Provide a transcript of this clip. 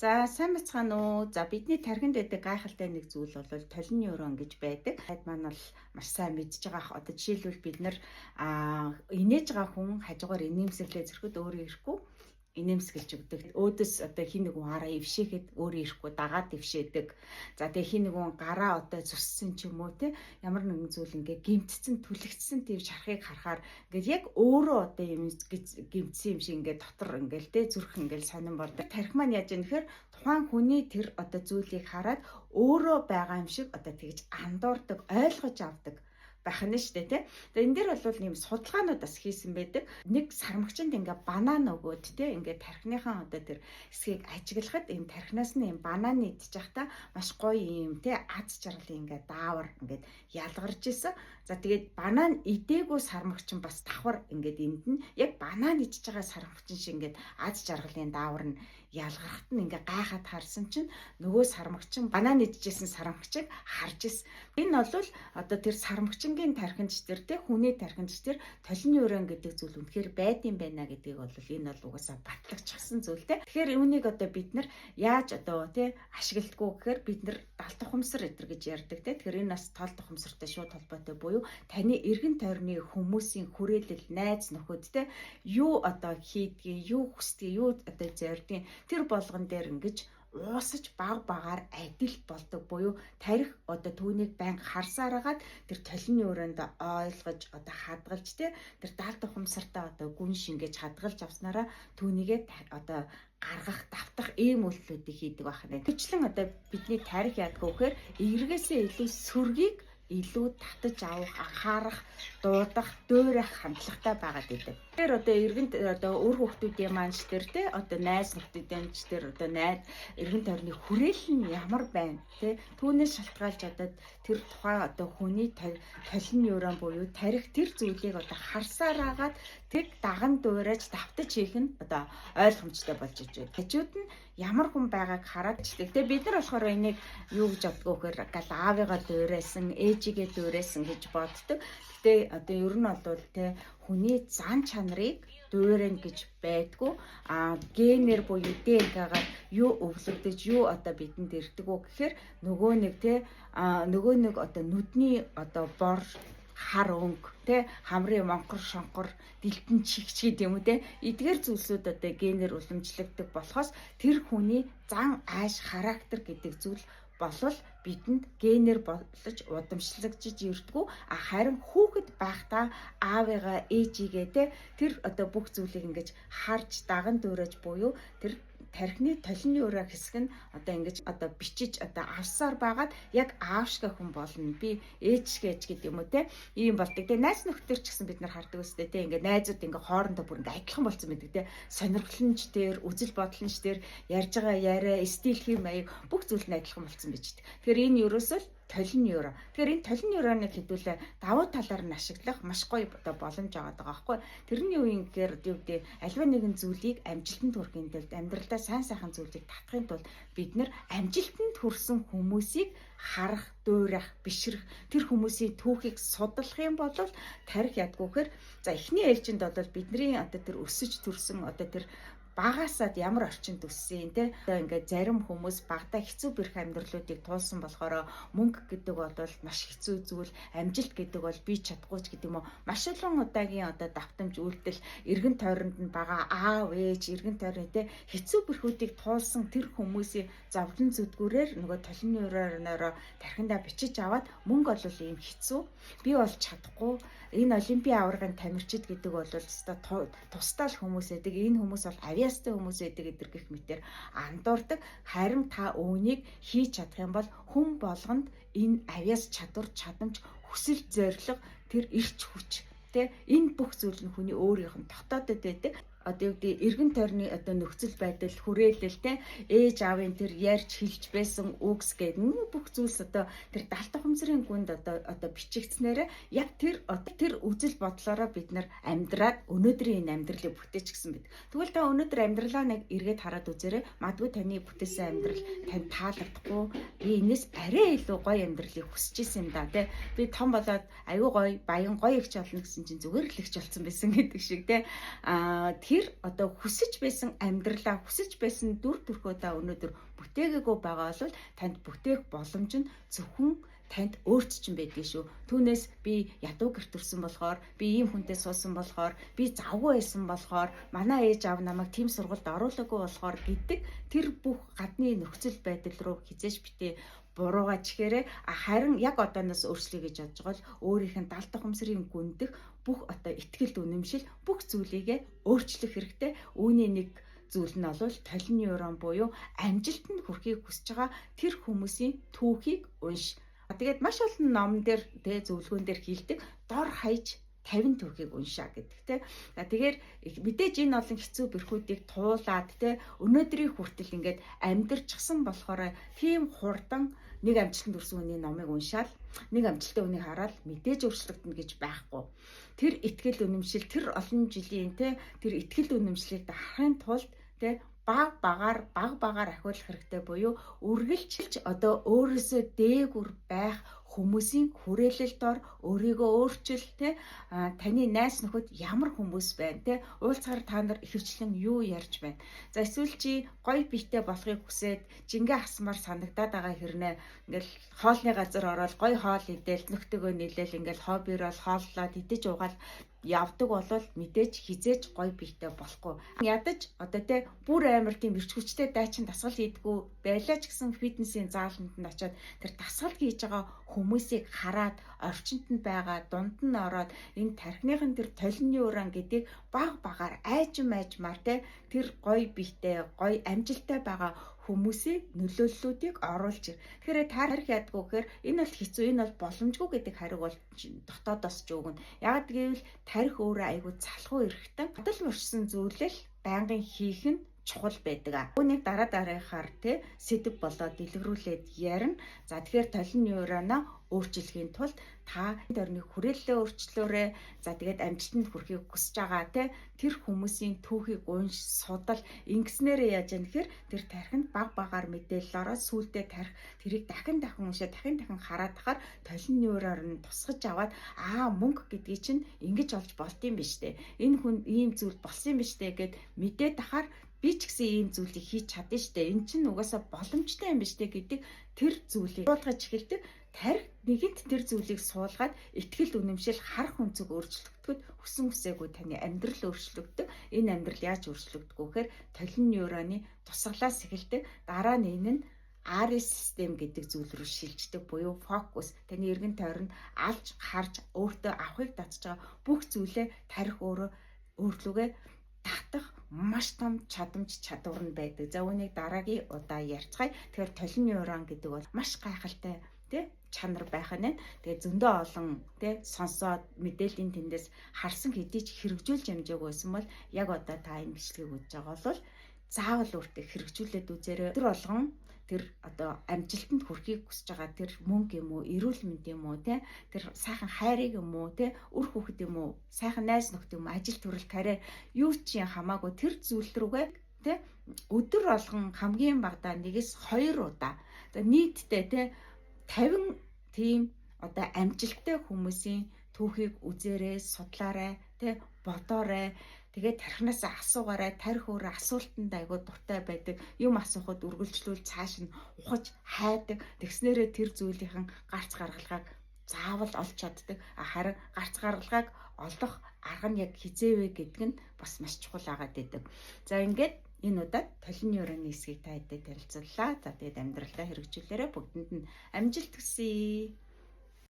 За, сайн байцгаана уу? За, бидний тархинд байдаг гайхалтай нэг зүйл бол толин нейрон гэж байдаг. Таад маань бол маш сайн мэдж байгаа ах. Одоо жишээлбэл бид нар инээж байгаа хүн хажуугаар инээмсэглээ зөрөхөд өөрөө ирэхгүй инээмсэглэж өгдөг. Өөдөөс одоо хин нэг хүн хараа эвшээхэд өөрөө ирэхгүй дагаад эвшээдэг. За, тэгээ хин нэг хүн гараа одоо зүссэн ч юм уу те, ямар нэгэн зүйл ингээ гимтсэн, түлэгдсэн тийм шархыг харахаар ингээд яг өөрөө одоо юм гимтсэн юм шиг ингээ дотор ингээл те зүрх ингээл сонин болдог. Тархи маань яаж юм гэхээр тухайн хүний тэр одоо зүйлийг хараад өөрөө байгаа юм шиг одоо тэгж андуурдаг, ойлгож авдаг байх нь шүү дээ, тий. Тэгээ энэ дээр бол ийм судалгаанууд бас хийсэн байдаг. Нэг сармагчинд ингээ банан өгөөд тий, ингээ тархиныхаа одоо тэр хэсгийг ажиглахад ийм тархинаас нь ийм банан идчих та маш гоё ийм тий аз жаргалын ингээ даавар ингээд ялгарч исэн. За, тэгээд банан идээгүй сармагчин бас давхар ингээд энд нь яг банан идчихэж байгаа сармагчин шиг ингээд аз жаргалын даавар нь ялгархад нь ингээ гайхаад харсан чинь нөгөө сармагчин банан идчихсэн сармагчийг харж исэн. Энэ бол одоо тэр сармагчингийн тархинд тэр те хүний тархинд тэр толин нейрон гэдэг зүйл үнэхээр байдсан байна гэдгийг бол энэ бол угаасаа батлагчсан зүйл те. Тэгэхээр үүнийг одоо бид нар яаж одоо те ашигладаггүй гэхээр бид нар далд ухамсар эдэр гэж ярьдаг те. Тэгэхээр энэ бас тол ухамсартай шууд холбоотой буюу таны эргэн тойрны хүмүүсийн хүрээлэл, найз нөхөд те юу одоо хийдгийг, юу хүсдгийг, юу одоо зордгийг тэр болгон дээр ингэж уусаж баг багаар адил болдог буюу тарих одоо түүнийг байнга харсаар агаад тэр толины өрөөнд ойлгож одоо хадгалж те тэр даалт ухамсартаа одоо гүн шингээж хадгалж авснараа түүнийгээ одоо гаргах, давтах ийм үйлдэлүүдийг хийдэг байх нэ. Гэвчлэн одоо бидний тарих яадаг вэ гэхээр эргээсээ илүү сөргийг илүү татаж авах, анхаарах, дуудах, дуурайх хандлагатай байгаад идэв. Тэгэхээр одоо эргэн одоо үр хүүхдүүдийн маань ч тэр те одоо найз нөхдүүдийн ч тэр одоо найз эргэн тойрны хүрээлэл нь ямар байна те, түүнээс шалтгаалж одоо тэр тухайн одоо хүний толин нейрон буюу тарих тэр зүйлийг одоо харсаар агаад тэг даган дуурайж давтаж хийх нь одоо ойлгомжтой болж иж байна. Хажууд нь ямар хүн байгааг хараад ч. Тэгээ бид нар болохоор энийг юу гэж боддгоо гэхээр гал аавыгаа дуурайсан, ээжигээ дуурайсан гэж боддог. Гэтэ одоо ер нь бол те хүний зан чанарыг дуурайна гэж байдгүй. А генээр буюу ДНК-гаар юу өвлөгдөж, юу одоо бидэнд ирдэг үү гэхээр нөгөө нэг те нөгөө нэг одоо нүдний одоо бор хар өнгө те хамрын монхор шонхор дэлтэн чигч гэдэг юм уу те, эдгээр зүйлсүүд одоо генээр уламжлагддаг болохоос тэр хүний зан ааш характер гэдэг зүйл болвол бидэнд генээр болж удамшлагдж ирдгүү. А харин хүүхэд байхдаа аавыгаа, ээжигээ те тэр одоо бүх зүйлийг ингэж харж даган дуурайж буюу тэр тархины толины өрөө хэсэг нь одоо ингэж одоо бичиж одоо авсаар байгаад яг аав шиг хүн болно. Би ээж шиг ээж гэдэг юм уу те. Ийм болдог. Тэгээ найз нөхдөр ч гэсэн бид нар хардаг өстэй те. Ингээ найзууд ингээ хоорондоо бүр ингээ адилхан болсон байдаг те. Сонирхол нь ч тэр, үзэл бодол нь ч тэр, ярьж байгаа яриа, стил хэм маяг бүх зүйл нь адилхан болсон байж. Тэгэхээр энэ ерөөсөө толин нейро. Тэгэхээр энэ толин нейроныг хэдүүлээ давуу талаар нь ашиглах маш гоё одоо боломж аваад байгаа байхгүй. Тэр нь юу юм гэхээр юу гэдэг альва нэгэн зүйлийг амжилтанд хүрэхин тулд, амьдралдаа сайн сайхан зүйлийг татахын тулд бид нэр амжилтанд хүрсэн хүмүүсийг харах, дуурайх, бишрэх, тэр хүмүүсийн түүхийг судлах юм бол тарих ядгүй гэхээр за эхний ээлжинд бол бидний одоо тэр өсөж төрсөн одоо тэр багасаад ямар орчинд өссөн те. Одоо ингээд зарим хүмүүс багадаа хэцүү бэрх амьдралуудыг туулсан болохоор мөнгө гэдэг бол маш хэцүү зүйл, амжилт гэдэг бол би чадахгүй ч гэдэг юм уу. Маш олон удаагийн одоо давтамж үйлдэл, эргэн тойронд нь байгаа аав ээж, эргэн тойрны те хэцүү бэрхүүдийг туулсан тэр хүмүүсийн зовлон зүдгүүрээр нөгөө толины өрөөрөөрөө тархиндаа бичиж аваад мөнгө бол ийм хэцүү. Би бол чадахгүй. Энэ олимпийн аваргын тамирчид гэдэг бол өстой тусдаа л хүмүүс байдаг. Энэ хүмүүс бол авьяастай хүмүүс байдаг гэдэр гэх мэтэр андуурдаг. Харин та үүнийг хийж чадах юм бол хүн болгонд энэ авьяас, чадвар, чадамж, хүсэл зорилго, тэр эрч хүч тэ энэ бүх зүйл нь хүний өөрийнх нь дотоодод байдаг. Одоо юу гэдэг эргэн тойрны одоо нөхцөл байдал, хүрээлэл те ээж аавын тэр ярьж хэлж байсан үгс гэдэг энэ бүх зүйлс одоо тэр далд ухамсарын гүнд одоо бичигдснээр яг тэр одоо тэр үзэл бодлоороо бид нар амьдраад өнөөдрийн энэ амьдралыг бүтээчихсэн бид. Тэгвэл та өнөөдөр амьдралаа нэг эргээд хараад үзээрэй. Магадгүй таны бүтээсэн амьдрал танд таалагдахгүй, би энэс арай илүү гоё амьдралыг хүсэж исэн юм да те. Би том болоод аюу гоё баян гоё эгч болно гэсэн чинь зүгээр л эгч болсон байсан гэдэг шиг те. Аа Тэр одоо хүсэж байсан амьдралаа, хүсэж байсан дүр төрхөө та өнөөдөр бүтээгээгүй байгаа бол танд бүтээх боломж нь зөвхөн танд өөрт чинь байдгийг шүү. Түүнээс би ядуу гэрт төрсөн болохоор, би ийм хүнтэй суусан болохоор, би завгүй байсан болохоор, манай ээж аав намайг тийм сургуульд оруулаагүй болохоор гэдэг тэр бүх гадны нөхцөл байдал руу хэзээ ч битгий буруугаа чихээрээ. Харин яг одооноос өөрчлөе гэж бодож байгаа бол өөрийнх нь далд ухамсарын гүндэх бүх одоо итгэл үнэмшил бүх зүйлийгээ өөрчлөх хэрэгтэй. Үүний нэг зүйл нь бол толин нейрон буюу амжилтанд хүрэхийг хүсэж байгаа тэр хүмүүсийн түүхийг унш. Тэгээд маш олон ном дээр тэ зөвлөгөөн дээр хэлдэг дор хаяж 50 түүхийг уншаа гэдэг тэ. За тэгэхээр мэдээж энэ олон хэцүү бэрхүүдийг туулаад тэ өнөөдрийн хүртэл ингээд амьдарчихсан болохоор тийм хурдан нэг амжилтанд хүрсэн хүний номыг уншаал нэг амжилттай хүнийг хараад мэдээж өөрчлөгдөнө гэж байхгүй. Тэр итгэл үнэмшил, тэр олон жилийн тэ тэр итгэл үнэмшлийг дарахын тулд тэ баг багаар ахиулах хэрэгтэй буюу үргэлжилж одоо өөрөөсөө дээгүр байх хүмүүсийн хүрээлэлд ор, өөрийгөө өөрчил те, таны найз нөхөд ямар хүмүүс байна те, уулзахаар та нар ихэвчлэн юу ярьж байна. За эсвэл чи гоё биетэй болохыг хүсээд жингээ хасмаар санагдаад байгаа хэрнээ ингээл хоолны газар ороод гоё хоол идэл нөхдөгөө нийлээл ингээл хоббирол хооллоод идэж уугаад явдаг болол мэдээж хэзээ ч гоё биетэй болохгүй. Ядаж одоо те бүр амар тийм эрч хүчтэй дайчин дасгал хийдгүү байлаа ч гэсэн фитнесийн зааланд нь очиод тэр дасгал хийж байгаа хүмүүсийг хараад орчинд нь байгаа дунд нь ороод энэ тархиныхын тэр толины уран гэдгийг баг багаар айжим айжмаар те тэр гоё биетэй гоё амжилттай байгаа хүмүүсийн нөлөөллүүдийг оруулж ир. Тэгэхээр тарих ядгүй гэхээр энэ бол хэцүү, энэ бол боломжгүй гэдэг хариуг бол дотоодоос ч өгнө. Яг гэвэл тарих өөрөө айгүй залхуу эрэхтэн. Адал уршсан зүйлэл байнгын хийх нь чухал байдаг. Үүнийг дараа дараагийнхаар те сэдэв болоод дэлгэрүүлээд ярина. За тэгэхээр толин нейроноо өөрчлөхийн тулд та дөрний хүрээллээ өөрчлөөрэй. За тэгээд амжилтанд хүрэхийг хүсэж байгаа те тэр хүмүүсийн түүхийг унш, судал ингэснээрээ яаж яах гэхээр тэр тархинд баг багаар мэдээлэл ороод сүүлдээ тарих тэрийг дахин дахин уншаад дахин дахин хараад тахаар толин нейроор нь тусгаж аваад аа мөнгө гэдгийг чинь ингэж олж болд юм биш үү? Энэ хүн ийм зүйл болсон юм биш үү гэд мэдээд тахаар би ч гэсэн ийм зүйлийг хийж чадна штэ. Энэ чинь угаасаа боломжтой юм биш үү гэдэг тэр зүйлийг суулгаж эхэлдэг. Тарих нэгэнт тэр зүйлийг суулгаад итгэл үнэмшил харах өнцөг өөрчлөгдөхөд хүсэн хүсээгүй таны амьдрал өөрчлөгддөг. Энэ амьдрал яаж өөрчлөгдөх вэ гэхээр толин нейроны тусгалаас эхэлдэг. Дараа нь энэ нь RS систем гэдэг зүйл рүү шилждэг буюу фокус таны эргэн тойронд алж харж өөртөө авахыг татж байгаа бүх зүйлээ тарих өөрөө өөрлөгөө татах маш том чадамж чадвар нь байдаг. За үүнийг дараагийн удаа ярьцгаая. Тэгэхээр толин нейрон гэдэг бол маш гайхалтай тий чанар байх нь. Тэгээ зөндөө олон тий сонсоод мэдээллийн тэндээс харсан хэдий ч хэрэгжүүлж амжаагүй байсан бол яг одоо та энэ бичлэгийг үзэж байгаа бол заавал өөртөө хэрэгжүүлээд үзээрэй. Тэр болгон тэр одоо амжилтанд хүрэхийг хүсэж байгаа тэр мөнгө юм уу, эрүүл мэнд юм уу, тэ тэр сайхан хайрыг юм уу, тэ үр хүүхэд юм уу, сайхан найз нөхдөд юм уу, ажил төрөл карьер юу ч юм хамаагүй тэр зүйл рүүгээ тэ өдөр болгон хамгийн багадаа 1-2 удаа нийтдээ тэ 50 тийм одоо амжилттай хүмүүсийн түүхийг үзээрэй, судлаарай, тэ бодоорой. Тэгээд тархинаас асуугаарай, тарих өөрөө асуултанд айгуу дуртай байдаг. Юм асуухад үргэлжлүүл цааш нь ухаж хайдаг. Тэгснээрээ тэр зүйлийнхэн гарц гаргалгааг заавал олж чаддаг. Харин гарц гаргалгааг олох арга нь яг хизээвэ гэдэг нь бас маш чухал агаад байдаг. За ингээд энэ удаад толин нейроны хэсгийг та хэдтэй танилцууллаа. За тэгээд амьдралдаа хэрэгжүүлээрэй. Бүгдэнд нь амжилт хүсье.